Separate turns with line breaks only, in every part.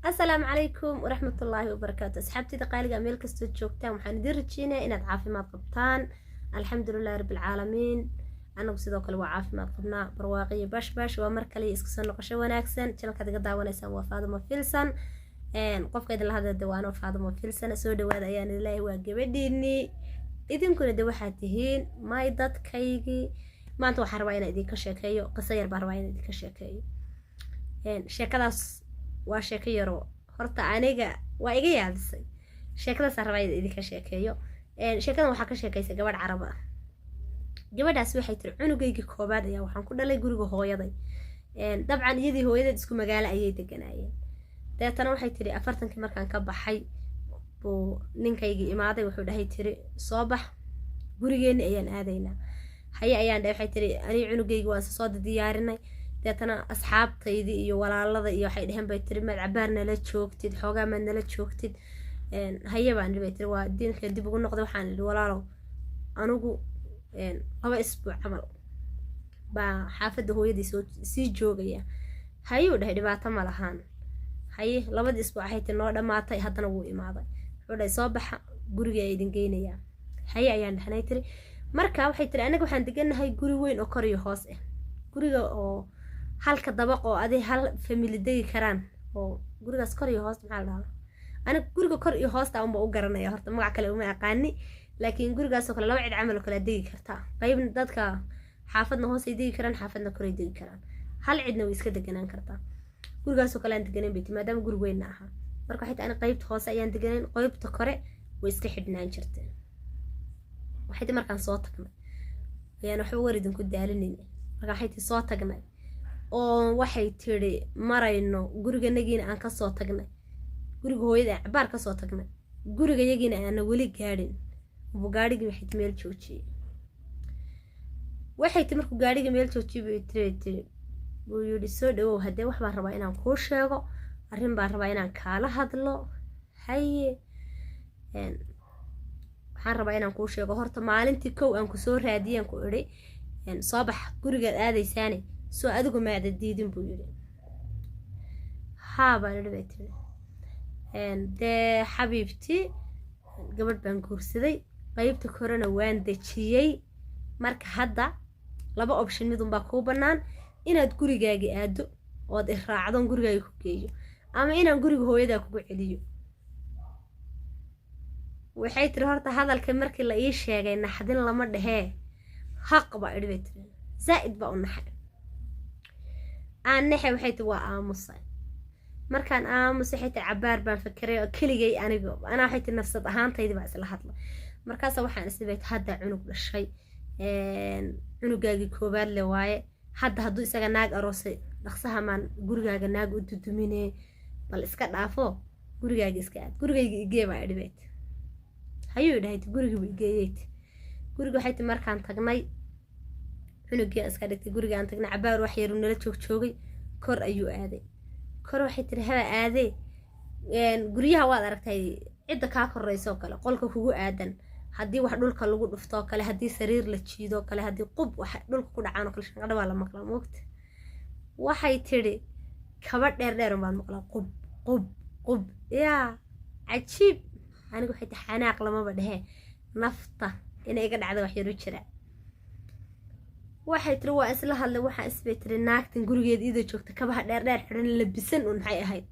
Asalaamu calaykum waraxmatullaahi wabarakaatu. Asxaabtida qaaliga, meel kastoo joogtaan, waxaan idiin rajeynaya inaad caafimaad qabtaan. Alxamdulilahi rabbilcaalamiin, anagu sidoo kale waa caafimaad qabnaa, barwaaqiyo bashbash. Waa mar kale isku soo noqosho wanaagsan. Channelkaad iga daawanaysaan waa Faadimo Filsan. Qofka idinla hadla waa anoo Faadimo Filsan. Soo dhawaada ayaan idin leeyahay, waa gabadhiinii, idinkuna de waxaad tihiin may dadkaygii. Maanta waxaan rabaa inaan idinka sheekeeyo qiso yar baan rabaa inaan idinka sheekeeyo. Sheekadaas waa sheeko yaro, horta aniga waa iga yaabisay. Sheekadaasaan rabaa inaan idinka sheekeeyo. Sheekadan waxaa ka sheekaysa gabadh Carab ah. Gabadhaas waxay tiri, cunugaygii koobaad ayaa waxaan ku dhalay guriga hooyaday. Dabcan iyadii hooyadeed isku magaalo ayay deganaayeen. Deetana waxay tiri, 40kii markaan ka baxay buu ninkaygii imaaday. Wuxuu dhahay, tiri, "Soo bax, gurigeenni ayaan aadaynaa." "Haye," ayaan dhahay. Waxay tiri, "aniga cunugaygi waan soo diyaarinay." Deetana asxaabtaydii iyo walaalada iyo waxay dheheen, bay tiri, "Maad cabaar nala joogtid, xoogaa maad nala joogtid?" "Haye," baan idhi, bay tiri. Waa diinka dib ugu noqday. Waxaan idhi, "Walaalow, anigu 2 isbuuc camal baa xaafadda hooyadii soo sii joogaya." "Hayuu," dhahay, "dhibaato ma lahaan." Haye, labadii isbuuc waxay tiri noo dhammaatay. Haddana wuu imaaday. Wuxuu dhahay, "Soo baxa, guriga ayaa idin geynayaa." "Haye," ayaan dhahnay, tiri. Marka waxay tiri, anaga waxaan deganahay guri weyn oo kor iyo hoos ah, guriga oo halka dabaq oo aday hal family degi karaan, oo gurigaas kor iyo hoos, maxaa la dhahaa? Aniga guriga kor iyo hoosta unba u garanaya, horta magac kale uma aqaani. Laakiin gurigaasoo kale laba cid camal oo kale degi kartaa. Qaybna dadka xaafadna hoosay degi karaan, xaafadna koray degi karaan, hal cidna way iska deganaan kartaa. Gurigaasoo kale aan deganayn, bay tiri, maadaama guri weynna ahaa. Marka waxay tahay, ani qaybta hoose ayaan deganayn, qaybta kore way iska xidhnaan jirtay. Waxay tii, markaan soo tagnay ayaan waxba war idinku daalinin. Marka waxay tii, soo tagnay oo waxay tiri marayno guriganagiina aan kasoo tagnay, guriga hooyada aan cabaar kasoo tagnay, guriga yagiina aana weli gaadhin, buu gaadhigii, waxay ti, meel joojiyey. Waxay ti, markuu gaadhigii meel joojiyey, bay tiri, buu yidhi, "Soo dhawow, haddee wax baan rabaa inaan kuu sheego, arrin baan rabaa inaan kaala hadlo." "Haye." "Waxaan rabaa inaan kuu sheego, horta maalintii kow aan kusoo raadiyaan ku idhi, soo bax, gurigaad aadaysaane, soo adigu maada diidin?" buu yidhi. "Haa," baan idhi, bay tiri. "Dee xabiibti, gabadh baan guursaday, qeybta korena waan dejiyey. Marka hadda laba option midunbaa kuu bannaan: inaad gurigaagi aado ood i raacdoon gurigaaga ku geeyo, ama inaan guriga hooyadaa kugu celiyo." Waxay tiri, horta hadalka markii la ii sheegay naxdin lama dhehee, haq baa idhi, bay tiri. Zaa'id baa u naxay, aan naxay. Waxay tiri, waa aamusay. Markaan aamusay, waxay tiri, cabaar baan fakeray oo keligay aniga anaa, waxay tiri, nafsad ahaantaydii baa isla hadlay. Markaasa waxaan isdhibay, hadda cunug dhashay, cunugaagii koowaad le waaye. Hadda hadduu isaga naag aroosay, dhaqsaha maan gurigaaga naag u dudumine? Bal iska dhaafo, gurigaaga iska aad. Gurigayga igee," baa idhibayt. "Hayuu," dhahay. Gurigiibu igeeyeyt. Guriga, waxay ti, markaan tagnay, cunugii aan iska dhigtay. Guriga aan tagnay, cabaar wax yaru nala joog joogay, kor ayuu aaday. Kor, waxay tiri, haba aadee, guryaha waad aragtay, cidda kaa korayso kale, qolka kugu aadan, haddii wax dhulka lagu dhuftoo kale, haddii sariir la jiidoo kale, haddii qub wax dhulka ku dhacaan oo kale, shanqadha waa la maqlaa, moogta? Waxay tidhi, kaba dheer dheer baan maqlaa, qub qub qub. Yaa cajiib! Aniga, waxay tihi, xanaaq lamaba dhehee, nafta inay iga dhacda wax yaru jira. Waxay tiri, waa isla hadlay. Waxaa isbay tiri, naagtan gurigeeda iyadoo joogta, kabaha dheer dheer xidhan, labisan un, maxay ahayd?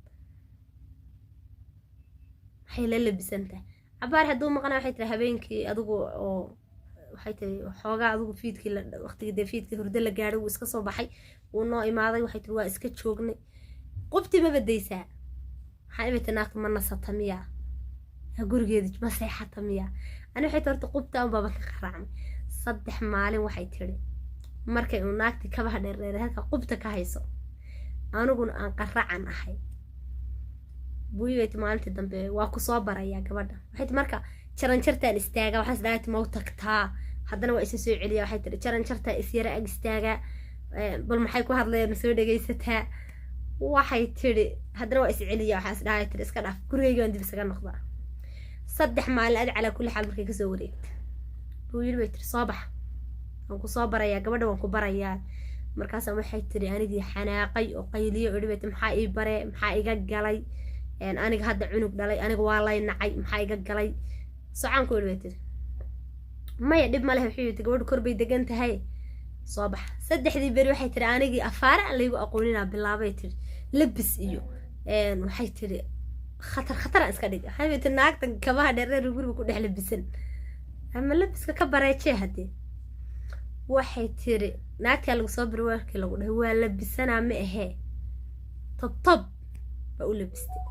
Maxay la labisan tahay? Cabaar hadduu maqnaa, waxay tiri, habeenkii adigu oo, waxay tiri, xoogaa adigu fiidkii, waqtigii dee fiidkii hurdo la gaadhay, wuu iska soo baxay, wuu noo imaaday. Waxay tiri, waa iska joognay, qubtii ma badaysaa. Waxaan ibay tiri, naagtu ma nasata miyaa? Gurigeeda ma seexata miyaa? Ani, waxay tiri, horta qubta unbaaba ka qaraacmay. 3 maalin, waxay tiri, markay uu naagtii kabaha dheerdheer halka qubta ka hayso, aniguna aan qaracan ahay, buuybay. Maalintii dambe, "Waa ku soo barayaa gabadha," waxay tii. Marka jaranjartaan istaagaa, waxaan isdhahay, "Ma u tagtaa?" Haddana waa isa soo celiya. Waxay tiri, jaranjartaa isyara ag istaagaa, bal maxay ku hadlayaan, ma soo dhegaysataa? Waxay tiri, haddana waa is celiya. Waxaan isdhahay, tiri, iska dhaaf, gurigayga waan dib isaga noqdaa. 3 maalin adi calaa kulli xaal markay kasoo wareegta, buu yidhi, bay tiri, "Soo bax, waan ku soo barayaa gabadha, waan ku barayaa." Markaasa waxay tiri, anigii xanaaqay oo qayliyo, idhi, bay tiri, "Maxaa ii baree? Maxaa iga galay?" Aniga hadda cunug dhalay, aniga waa lay nacay, maxaa iga galay? Socaan ku idhi, bay tiri. Maya, dhib ma leh, wuxuu yidhi, gabadhu kor bay degan tahay, soo bax. 3dii beri, waxay tiri, anigii afaare aan laygu aqooninaa bilaabay, tiri, labis iyo waxay tiri khatar khataraan iska dhig. Waxay tiri, naagtan kabaha dheerdheer guriga ku dhex labisan ama labiska ka bareejee. Haddee waxay tiri, naagtaa lagu soo biri, weerkii lagu dhahay waa labisanaa, ma ahee, tob tob baa u labistay,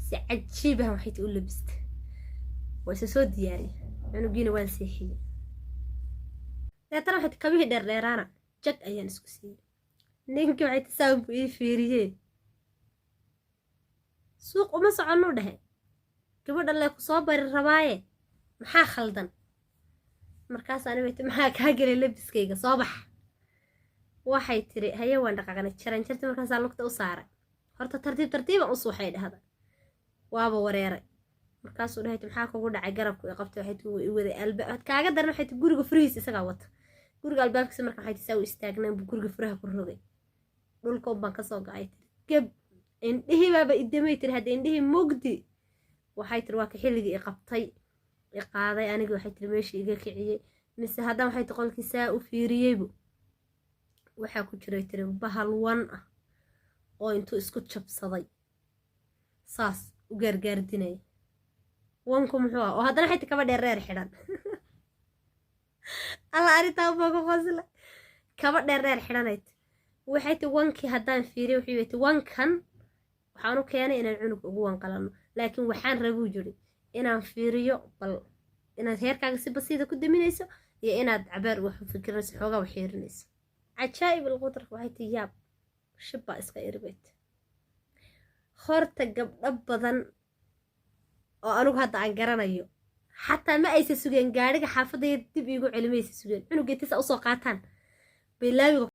si cajiib ah waxay tiri u labistay, waa isa soo diyaariyay, cunugiina waan seexiyey. Deetana waxay tiri, kabihii dheerdheeraana jag ayaan isku siiyey. Ninkii, waxay tiri, saan buu ii fiiriyey. Suuq uma soconuu dhehe, gabadha lee ku soo bari rabaaye, maxaa khaldan? Markaas ani bay tiri, maxaa kaa gelay labiskayga? Soo bax. Waxay tiri, haye, waan dhaqaaqnay jaranjarti. Markaasaa lugta u saaray, horta tartiib tartiiban u suuxay, dhahda, waaba wareeray. Markaasuu dhahay, maxaa kugu dhacay? Garabku i qabtay, waxay tiri, i waday albaab kaaga daran. Waxay tiri, guriga furihiisa isagaa wata, guriga albaabkiisa. Marka waxay tiri, saa u istaagnaan buu guriga furaha ku rogay, dhulka un baan kasoo ga'ay, tiri, geb. Indhihii baaba idamay, tiri, hadda indhihii mugdi. Waxay tiri, waa ka xilligii i qabtay, i qaaday anigi. Waxay tiri, meeshii iga kiciyey mise haddana, waxay tiri, qolkii saa u fiiriyeybu, waxaa ku jiray, tiri, bahal wan ah oo intuu isku jabsaday saas u gaargaardinaya. Wanku muxuu ah? Oo haddana waxay tiri, kaba dheerdheer xidhan. Alla, arrintaa baa ku qosla, kaba dheerdheer xidhanayd. Waxay tiri, wankii haddaan fiiriyey, wuxuu tiri, wankan waxaan u keenay inaan cunug ugu wanqalano, laakiin waxaan rabuu jiri inaan fiiriyo bal inaad heerkaaga si basiida ku daminayso iyo inaad cabeer wax u fikirinayso, xoogaa wax xiirinayso. Cajaa'ib alqudra. Waxay tiri, yaab, shib baa iska irbeed. Horta gabdho badan oo anigu hadda aan garanayo xataa ma aysa sugeen gaadhiga xaafadaya dib iigu celi, maysa sugeen, cunugay tisa usoo qaataan bay laawiga.